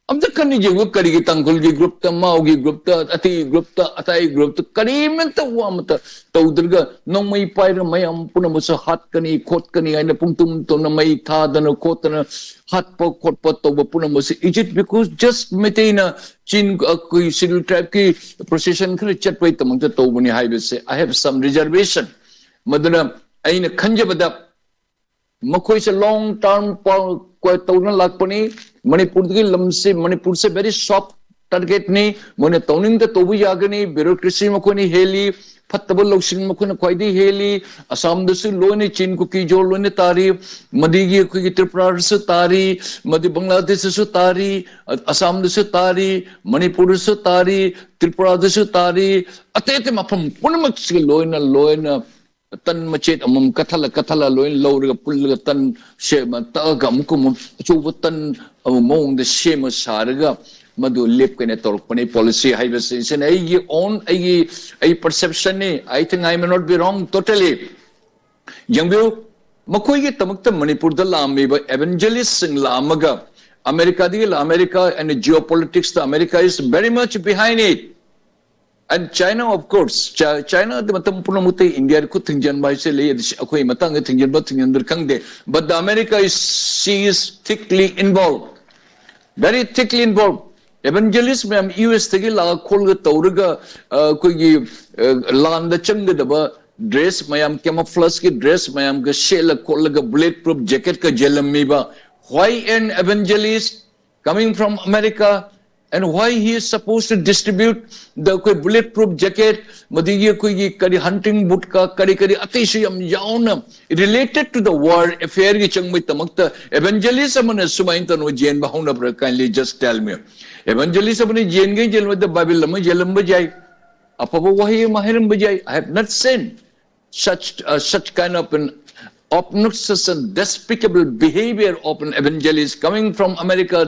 ꯑꯝꯇ ꯈꯟꯅ ꯌꯦꯡꯉꯨ, ꯀꯔꯤꯒꯤ ꯇꯥꯡꯈꯨꯜꯒꯤ groupꯇ, ꯃꯥꯎꯒꯤ groupꯇ, ꯑꯇꯩ groupꯇ, ꯑꯇꯩ groupꯇ ꯀꯔꯤꯃꯠꯇ ꯋꯥ ꯑꯃꯠꯇ ꯇꯧꯗ꯭ꯔꯒ ꯅꯣꯡꯃꯩ ꯄꯥꯏꯔꯒ ꯃꯌꯥꯝ ꯄꯨꯝꯅꯃꯛꯁꯨ ꯍꯥꯠꯀꯅꯤ ꯈꯣꯠꯀꯅꯤ ꯍꯥꯏꯅ ꯄꯨꯡꯇꯨꯝ ꯇꯨꯝꯅ ꯃꯩ ꯊꯥꯗꯅ ꯈꯣꯠꯇꯅ ꯍꯥꯠꯄ ꯈꯣꯠꯄ ꯇꯧꯕ ꯄꯨꯝꯅꯃꯛꯁꯦ, is it because just ꯃꯩꯇꯩꯅ ꯆꯤꯡ, ꯑꯩꯈꯣꯏ Scheduled Tribeꯀꯤ procession ꯈꯔ ꯆꯠꯄꯒꯤꯗꯃꯛꯇ ꯇꯧꯕꯅꯤ ꯍꯥꯏꯕꯁꯦ, I have some reservation꯫ ꯃꯗꯨꯅ ꯑꯩꯅ ꯈꯟꯖꯕꯗ ꯃꯈꯣꯏꯁꯦ long term ꯄ-, ꯀ-, ꯇꯧꯗꯨꯅ ꯂꯥꯛꯄꯅꯤ꯫ ꯃꯅꯤꯄꯨꯔꯗꯒꯤ ꯂꯝꯁꯤ, ꯃꯅꯤꯄꯨꯔꯁꯦ very soft targetꯅꯤ꯫ ꯃꯣꯏꯅ ꯇꯧꯅꯤꯡꯗ ꯇꯧꯕ ꯌꯥꯒꯅꯤ꯫ Bureaucracy ꯃꯈꯣꯏꯅ ꯍꯦꯜꯂꯤ, ꯐꯠꯇꯕ ꯂꯧꯁꯤꯡ ꯃꯈꯣꯏꯅ ꯈ꯭ꯋꯥꯏꯗꯒꯤ ꯍꯦꯜꯂꯤ꯫ ꯑꯁꯥꯝꯗꯁꯨ ꯂꯣꯏꯅ ꯆꯤꯟ ꯀꯨꯀꯤ ꯖꯣ ꯂꯣꯏꯅ ꯇꯥꯔꯤ, ꯃꯗꯨꯒꯤ ꯑꯩꯈꯣꯏꯒꯤ ꯇ꯭ꯔꯤꯄꯨꯔꯥꯗꯁꯨ ꯇꯥꯔꯤ, ꯃꯗꯨ ꯕꯪꯒ꯭ꯂꯥꯗꯦꯁꯇꯁꯨ ꯇꯥꯔꯤ, ꯑ-, ꯑꯁꯥꯝꯗꯁꯨ ꯇꯥꯔꯤ, ꯃꯅꯤꯄꯨꯔꯗꯁꯨ ꯇꯥꯔꯤ, ꯇ꯭ꯔꯤꯄꯨꯔꯥꯗꯁꯨ ꯇꯥꯔꯤ, ꯑꯇꯩ ꯑꯇꯩ ꯃꯐꯝ ꯄꯨꯝꯅꯃꯛꯁꯤꯒ ꯂꯣꯏꯅ ꯂꯣꯏꯅ ꯇꯟ ꯃꯆꯦꯠ ꯑꯃꯃꯝ ꯀꯠꯊꯜꯂ ꯀꯠꯊꯜꯂ ꯂꯣꯏꯅ ꯂꯧꯔꯒ ꯄꯨꯜꯂꯒ ꯇꯟ ꯁꯦꯝꯃ ꯇꯛꯑꯒ ꯑꯃꯨꯛꯀ ꯑꯃꯨꯛ ꯑꯆꯧꯕ ꯇꯟ ꯑꯃ ꯃꯑꯣꯡꯗ ꯁꯦꯝꯃ ꯁꯥꯔꯒ ꯃꯗꯨ ꯂꯦꯞꯀꯅ ꯇꯧꯔꯛꯄꯅꯤ꯫ Policy ꯍꯥꯏꯕꯁꯤ ꯁꯤꯅ ꯑꯩꯒꯤ own, ꯑꯩꯒꯤ, ꯑꯩ perceptionꯅꯤ꯫ I think I may not be wrong totally꯫ ꯌꯦꯡꯕꯤꯌꯨ, ꯃꯈꯣꯏꯒꯤꯗꯃꯛꯇ ꯃꯅꯤꯄꯨꯔꯗ ꯂꯥꯛꯑꯝꯃꯤꯕ evangelistꯁꯤꯡ ꯂꯥꯛꯑꯝꯃꯒ ꯑꯃꯦꯔꯤꯀꯥꯗꯒꯤ ꯂꯥꯛ-, America and geopoliticsꯇ America is very much behind it꯫ And China, of course, Chi-, Chinaꯗꯤ ꯃꯇꯝ ꯄꯨꯝꯅꯃꯛꯇ ꯏꯟꯗꯤꯌꯥꯗ ꯈꯨꯠ ꯊꯤꯡꯖꯤꯟꯕ ꯍꯥꯏꯁꯦ ꯂꯩ꯫ ꯑꯗꯨ ꯑꯩꯈꯣꯏ ꯃꯇꯥꯡꯗ ꯊꯤꯡꯖꯤꯟꯕ ꯊꯤꯡꯖꯤꯟꯗ꯭ꯔ ꯈꯪꯗꯦ, but the America is, she is thickly involved, very thickly involved꯫ Evangelist ꯃꯌꯥꯝ ꯌꯨ ꯑꯦꯁꯇꯒꯤ ꯂꯥꯛꯑ ꯈꯣꯠꯂꯒ ꯇꯧꯔꯒ, ꯑ, ꯑꯩꯈꯣꯏꯒꯤ, ꯑ, ꯂꯥꯟꯗ ꯆꯪꯒꯗꯕ dress ꯃꯌꯥꯝ, camouflageꯀꯤ dress ꯃꯌꯥꯝꯒ ꯁꯦꯠꯂ ꯈꯣꯠꯂꯒ bullet proof jacketꯀ ꯌꯦꯜꯂꯝꯃꯤꯕ, why an evangelist coming from America, and why he is supposed to distribute the ꯑꯩꯈꯣꯏ bullet proof jacket, ꯃꯗꯨꯒꯤ ꯑꯩꯈꯣꯏꯒꯤ ꯀꯔꯤ hunting bootꯀ ꯀꯔꯤ ꯀꯔꯤ ꯑꯇꯩꯁꯨ ꯌꯥꯝ ꯌꯥꯎꯅ related to the war affairꯒꯤ ꯆꯪꯕꯒꯤꯗꯃꯛꯇ evangelist ꯑꯃꯅ ꯁꯨꯃꯥꯏꯅ ꯇꯧꯅ ꯌꯦꯟꯕ ꯍꯧꯅꯕ꯭ꯔꯥ? Kindly just tell me꯫ Evangelist ꯑꯃꯅ ꯌꯦꯟꯒꯦ ꯌꯦꯟꯕꯗ ꯕꯥꯏꯕꯜ ꯑꯃ ꯌꯦꯜꯂꯝꯕ ꯌꯥꯏ, ꯑꯐꯕ ꯋꯥꯍꯩ ꯑꯃ ꯍꯥꯏꯔꯝꯕ ꯌꯥꯏ꯫ I have not seen such, uh, such kind of an obnoxious and despicable behavior of an evangelist coming from America꯫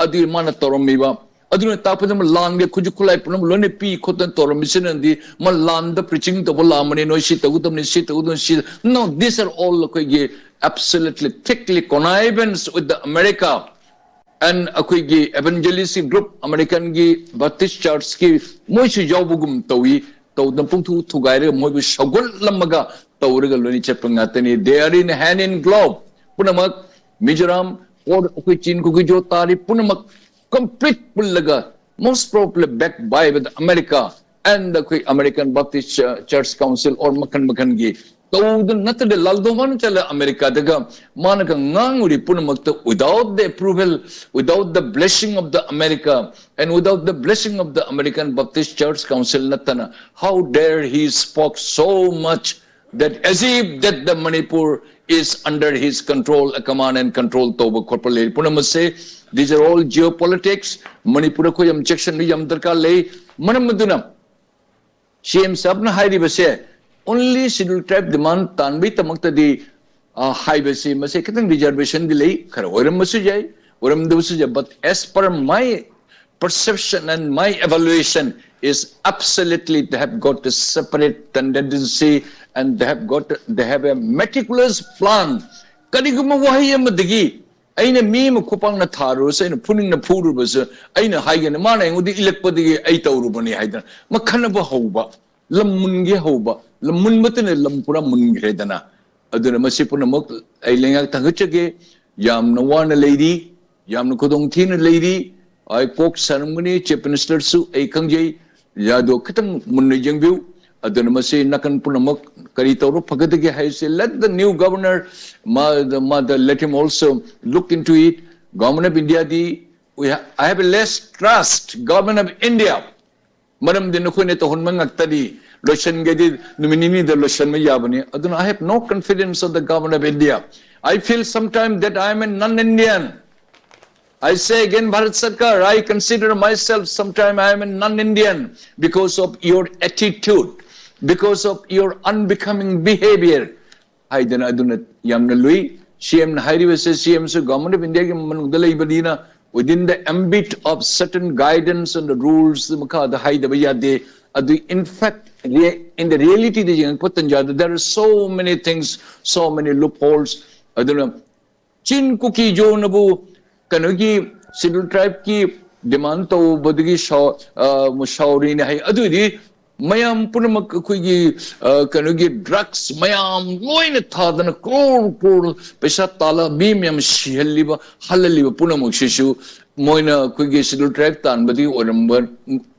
ꯑꯗꯨ ꯃꯥꯅ ꯇꯧꯔꯝꯃꯤꯕ, ꯑꯗꯨꯅ ꯇꯥꯛꯄꯗꯤ ꯃꯥ ꯂꯥꯟꯒꯤ ꯈꯨꯠꯁꯨ ꯈꯨꯠꯂꯥꯏ ꯄꯨꯝꯅꯃꯛ ꯂꯣꯏꯅ ꯄꯤ ꯈꯣꯠꯇꯅ ꯇꯧꯔꯝꯃꯤꯁꯤꯅꯗꯤ ꯃꯥ ꯂꯥꯟꯗ preaching ꯇꯧꯕ ꯂꯥꯛꯑꯝꯕꯅꯤ, ꯅꯣꯏ ꯁꯤ ꯇꯧꯒꯗꯕꯅꯤ, ꯁꯤ ꯇꯧꯒꯗꯕꯅꯤ, ꯁꯤ꯫ No, these are all ꯑꯩꯈꯣꯏꯒꯤ absolutely thickly connivance with the America꯫ And ꯑꯩꯈꯣꯏꯒꯤ ꯑꯦꯚꯦꯟꯖꯦꯂꯤꯁꯀꯤ ꯒ꯭ꯔꯨꯞ, ꯑꯃꯦꯔꯤꯀꯟꯒꯤ ꯕꯦꯞꯇꯤꯁ ꯆꯔꯆꯀꯤ, ꯃꯣꯏꯁꯨ ꯌꯥꯎꯕꯒꯨꯝ ꯇꯧꯏ꯫ ꯇꯧꯗꯅ ꯄꯨꯡꯊꯨ ꯊꯨꯒꯥꯏꯔꯒ ꯃꯣꯏꯕꯨ ꯁꯧꯒꯠꯂꯝꯃꯒ ꯇꯧꯔꯒ ꯂꯣꯏꯅ ꯆꯠꯄ ꯉꯥꯛꯇꯅꯤ꯫ They are in hand in glove. ꯄꯨꯝꯅꯃꯛ ꯃꯤꯖꯣꯔꯥꯝ, ꯑꯣꯔ ꯑꯩꯈꯣꯏ ꯆꯤꯟ ꯀꯨꯀꯤ ꯖꯣ ꯇꯥꯔꯤ ꯄꯨꯝꯅꯃꯛ ꯀꯝꯄ꯭ꯂꯤꯠ ꯄꯨꯜꯂꯒ, most probably backed by the America and ꯑꯩꯈꯣꯏ American Baptist Church Council or ꯃꯈꯜ ꯃꯈꯜꯒꯤ ꯇꯧꯗꯅ ꯅꯠꯇ꯭ꯔꯗꯤ ꯂꯥꯜꯗꯣꯃꯥꯟ ꯆꯠꯂ ꯑꯃꯦꯔꯤꯀꯥꯗꯒ ꯃꯥꯅꯒ ꯉꯥꯡꯉꯨꯔꯤ ꯄꯨꯝꯅꯃꯛꯇ without the approval, without the blessing of the America and without the blessing of the American Baptist Church Council ꯅꯠꯇꯅ, how dare he spoke so much that as if that the Manipur is under his control, a command and control ꯇꯧꯕ ꯈꯣꯠꯄ ꯂꯩ ꯄꯨꯝꯅꯃꯛꯁꯦ, these are all geopolitics. Manipur ꯑꯩꯈꯣꯏ ꯌꯥꯝ ꯆꯦꯛꯁꯤꯟꯕ ꯌꯥꯝ ꯗꯔꯀꯥꯔ ꯂꯩ꯫ ꯃꯔꯝ ꯑꯗꯨꯅ ꯁꯤ ꯑꯦꯝ ꯁꯥꯍꯕꯅ ꯍꯥꯏꯔꯤꯕꯁꯦ only Scheduled Tribe demand ꯇꯥꯟꯕꯒꯤꯗꯃꯛꯇꯗꯤ, ꯑ, ꯍꯥꯏꯕꯁꯤ ꯃꯁꯤ ꯈꯤꯇꯪ ꯔꯤꯖꯔꯕꯦꯁꯟꯗꯤ ꯂꯩ, ꯈꯔ ꯑꯣꯏꯔꯝꯕꯁꯨ ꯌꯥꯏ, ꯑꯣꯏꯔꯝꯗꯕꯁꯨ ꯌꯥꯏ, but as per my perception and my evaluation is absolutely they have got a separate tendency and they have got, they have a meticulous plan. ꯀꯔꯤꯒꯨꯝꯕ ꯋꯥꯍꯩ ꯑꯃꯗꯒꯤ ꯑꯩꯅ ꯃꯤ ꯑꯃ ꯈꯨꯄꯥꯛꯅ ꯊꯥꯔꯨꯔꯁꯨ, ꯑꯩꯅ ꯐꯨꯅꯤꯡꯅ ꯐꯨꯔꯨꯕꯁꯨ, ꯑꯩꯅ ꯍꯥꯏꯒꯅꯤ, ꯃꯥꯅ ꯑꯩꯉꯣꯟꯗ ꯏꯜꯂꯛꯄꯗꯒꯤ ꯑꯩ ꯇꯧꯔꯨꯕꯅꯤ ꯍꯥꯏꯗꯅ ꯃꯈꯟꯅꯕ ꯍꯧꯕ, ꯂꯝ ꯃꯨꯟꯒꯦ ꯍꯧꯕ, ꯂꯝ ꯃꯨꯟꯕꯇꯅ ꯂꯝ ꯄꯨꯔꯥ ꯃꯨꯟꯈ꯭ꯔꯦꯗꯅ꯫ ꯑꯗꯨꯅ ꯃꯁꯤ ꯄꯨꯝꯅꯃꯛ ꯑꯩ ꯂꯩꯉꯥꯛ ꯊꯥꯒꯠꯆꯒꯦ꯫ ꯌꯥꯝꯅ ꯋꯥꯅ ꯂꯩꯔꯤ, ꯌꯥꯝꯅ ꯈꯨꯗꯣꯡ ꯊꯤꯅ ꯂꯩꯔꯤ꯫ ꯑꯩ ꯀꯣꯛ ꯁꯥꯔꯝꯒꯅꯤ, ꯆꯤꯐ ꯃꯤꯅꯤꯁꯇꯔꯁꯨ ꯑꯩ ꯈꯪꯖꯩ꯫ ꯌꯥꯗꯣ ꯈꯤꯇꯪ ꯃꯨꯟꯅ ꯌꯦꯡꯕꯤꯌꯨ꯫ ꯑꯗꯨꯅ ꯃꯁꯤ ꯅꯥꯀꯟ ꯄꯨꯝꯅꯃꯛ ꯀꯔꯤ ꯇꯧꯔ ꯐꯒꯗꯒꯦ ꯍꯥꯏꯁꯦ, let the new governor, ꯃꯥꯗ, ꯃꯥꯗ, let him also look into it. Government of India D, we ha-, I have a less trust, Government of India. ꯃꯔꯝꯗꯤ ꯅꯈꯣꯏꯅ ꯇꯧꯍꯟꯕ ꯉꯥꯛꯇꯅꯤ꯫ ꯂꯣꯏꯁꯤꯟꯒꯦꯗꯤ ꯅꯨꯃꯤꯠ ꯅꯤꯅꯤꯗ ꯂꯣꯏꯁꯤꯟꯕ ꯌꯥꯕꯅꯤ꯫ ꯑꯗꯨꯅ I have no confidence of the Government of India. I feel sometimes that I am a non-Indian. I say again, Bharat Sarkar, I consider myself sometimes I am a non-Indian because of your attitude, because of your unbecoming behavior. ꯍꯥꯏꯗꯅ ꯑꯗꯨꯅ ꯌꯥꯝꯅ ꯂꯨꯏ꯫ ꯁꯤ ꯑꯦꯝꯅ ꯍꯥꯏꯔꯤꯕꯁꯦ, ꯁꯤ ꯑꯦꯝꯁꯨ Government of India ꯒꯤ ꯃꯅꯨꯡꯗ ꯂꯩꯕꯅꯤꯅ within the ambit of certain guidance and the rules ꯃꯈꯥꯗ ꯍꯥꯏꯗꯕ ꯌꯥꯗꯦ꯫ ꯑꯗꯨ in fact, rea-, in the reality ꯗ ꯌꯦꯡꯉꯛꯄ ꯇꯟꯖꯥꯗ there are so many things, so many loopholes. ꯑꯗꯨꯅ ꯆꯤꯟ ꯀꯨꯀꯤ ꯖꯣꯅꯕꯨ ꯀꯩꯅꯣꯒꯤ Scheduled Tribe ꯀꯤ demand ꯇꯧꯕꯗꯒꯤ ꯁꯥꯎ- ꯑ, ꯁꯥꯎꯔꯤꯅꯦ ꯍꯥꯏ꯫ ꯑꯗꯨꯗꯤ ꯃꯌꯥꯝ ꯄꯨꯝꯅꯃꯛ ꯑꯩꯈꯣꯏꯒꯤ, ꯑ, ꯀꯩꯅꯣꯒꯤ drugs ꯃꯌꯥꯝ ꯂꯣꯏꯅ ꯊꯥꯗꯅ crore crore ꯄꯩꯁꯥ ꯇꯥꯜꯂ ꯃꯤ ꯃꯌꯥꯝ ꯁꯤꯍꯜꯂꯤꯕ, ꯍꯜꯍꯜꯂꯤꯕ ꯄꯨꯝꯅꯃꯛꯁꯤꯁꯨ ꯃꯣꯏꯅ ꯑꯩꯈꯣꯏꯒꯤ Scheduled Tribe ꯇꯥꯟꯕꯗꯒꯤ ꯑꯣꯏꯔꯝꯕ,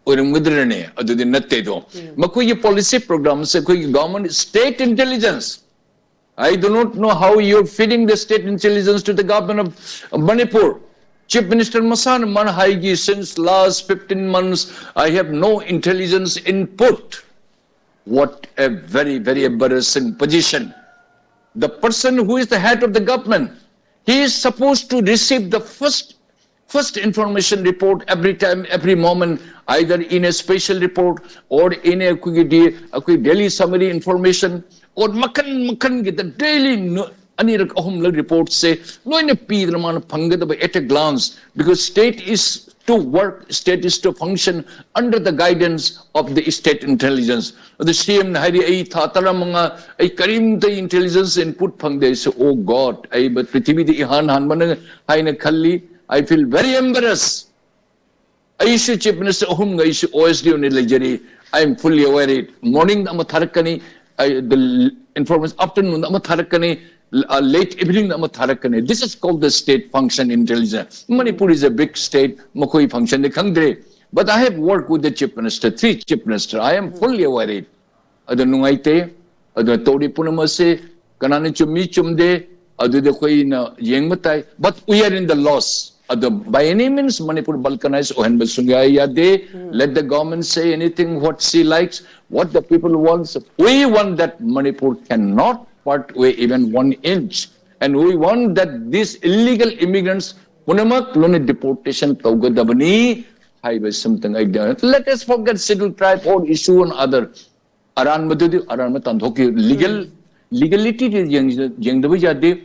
ꯑꯣꯏꯔꯝꯒꯗ꯭ꯔꯅꯦ? ꯑꯗꯨꯗꯤ ꯅꯠꯇꯦꯗꯣ꯫ ꯃꯈꯣꯏꯒꯤ policy program ꯁꯦ ꯑꯩꯈꯣꯏꯒꯤ government, state intelligence, I do not know how you're feeding the state intelligence to the government of Manipur. Chief Minister ꯃꯁꯥꯅ ꯃꯥꯅ ꯍꯥꯏꯈꯤ, "Since last fifteen months, I have no intelligence input." What a very, very embarrassing position. The person who is the head of the government, he is supposed to receive the first, first information report every time, every moment, either in a special report or in a ꯑꯩꯈꯣꯏꯒꯤ ꯗꯤ- ꯑꯩꯈꯣꯏ daily summary information or ꯃꯈꯟ ꯃꯈꯟꯒꯤ the daily ꯑꯅꯤꯔꯛ ꯑꯍꯨꯝꯂꯛ report ꯁꯦ ꯂꯣꯏꯅ ꯄꯤꯗꯅ ꯃꯥꯅ ꯐꯪꯒꯗꯕ at a glance, because state is to work, state is to function under the guidance of the state intelligence. ꯑꯗꯨ CM ꯅ ꯍꯥꯏꯔꯤ, "ꯑꯩ ꯊꯥ ꯇꯔꯥꯃꯉꯥ ꯑꯩ ꯀꯔꯤꯝꯇ intelligence input ꯐꯪꯗꯦ." ꯑꯩꯁꯨ, "Oh God, ꯑꯩ ꯄ꯭ꯔꯤꯊꯤꯕꯤꯗ ꯏꯍꯥꯟ ꯍꯥꯟꯕꯅ ꯍꯥꯏꯅ ꯈꯜꯂꯤ." I feel very embarrassed. ꯑꯩꯁꯨ Chief Minister ꯑꯍꯨꯝꯒ ꯑꯩꯁꯨ OSD ꯑꯣꯏꯅ ꯂꯩꯖꯔꯤ꯫ I am fully aware it. Morning ꯑꯃ ꯊꯥꯔꯛꯀꯅꯤ, I, the information afternoon ꯑꯃ ꯊꯥꯔꯛꯀꯅꯤ, uh, late evening ꯑꯃ ꯊꯥꯔꯛꯀꯅꯤ. This is called the state function intelligence. Manipur is a big state, ꯃꯈꯣꯏ function ꯗꯤ ꯈꯪꯗ꯭ꯔꯦ. But I have worked with the Chief Minister, three Chief Minister. I am fully aware it. ꯑꯗꯨ ꯅꯨꯡꯉꯥꯏꯇꯦ꯫ ꯑꯗꯨ ꯇꯧꯔꯤ ꯄꯨꯝꯅꯃꯛꯁꯦ ꯀꯅꯥꯅ ꯆꯨꯝꯃꯤ ꯆꯨꯝꯗꯦ, ꯑꯗꯨꯗꯤ ꯑꯩꯈꯣꯏꯅ ꯌꯦꯡꯕ ꯇꯥꯏ꯫ But we are in the loss. ꯑꯗꯣ by any means Manipur balkanize ꯑꯣꯏꯍꯟꯕ ꯁꯨꯡꯌꯥ ꯌꯥꯗꯦ꯫ Let the government say anything what she likes, what the people wants. We want that Manipur cannot part way even one inch. And we want that these illegal immigrants ꯄꯨꯝꯅꯃꯛ ꯂꯣꯏꯅ deportation ꯇꯧꯒꯗꯕꯅꯤ ꯍꯥꯏꯕ ꯁꯤꯃꯇꯪ ꯑꯩ, let us forget Scheduled Tribe or issue on other. ꯑꯔꯥꯟꯕꯗꯨꯗꯤ ꯑꯔꯥꯟꯕ ꯇꯥꯟꯊꯣꯛꯈꯤ꯫ Legal, legality ꯗꯤ ꯌꯦꯡ- ꯌꯦꯡꯗꯕ ꯌꯥꯗꯦ꯫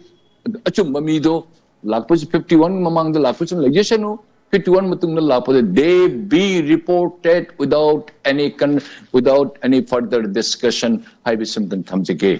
ꯑꯆꯨꯝꯕ ꯃꯤꯗꯣ ꯂꯥꯛꯄꯁꯨ, fifty one ꯃꯃꯥꯡꯗ ꯂꯥꯛꯄꯁꯨ ꯂꯩꯖꯁꯅꯨ, fifty one ꯃꯇꯨꯡꯗ ꯂꯥꯛꯄꯗ they be reported without any con- without any further discussion ꯍꯥꯏꯕꯁꯤꯃꯇꯪ ꯊꯝꯖꯒꯦ꯫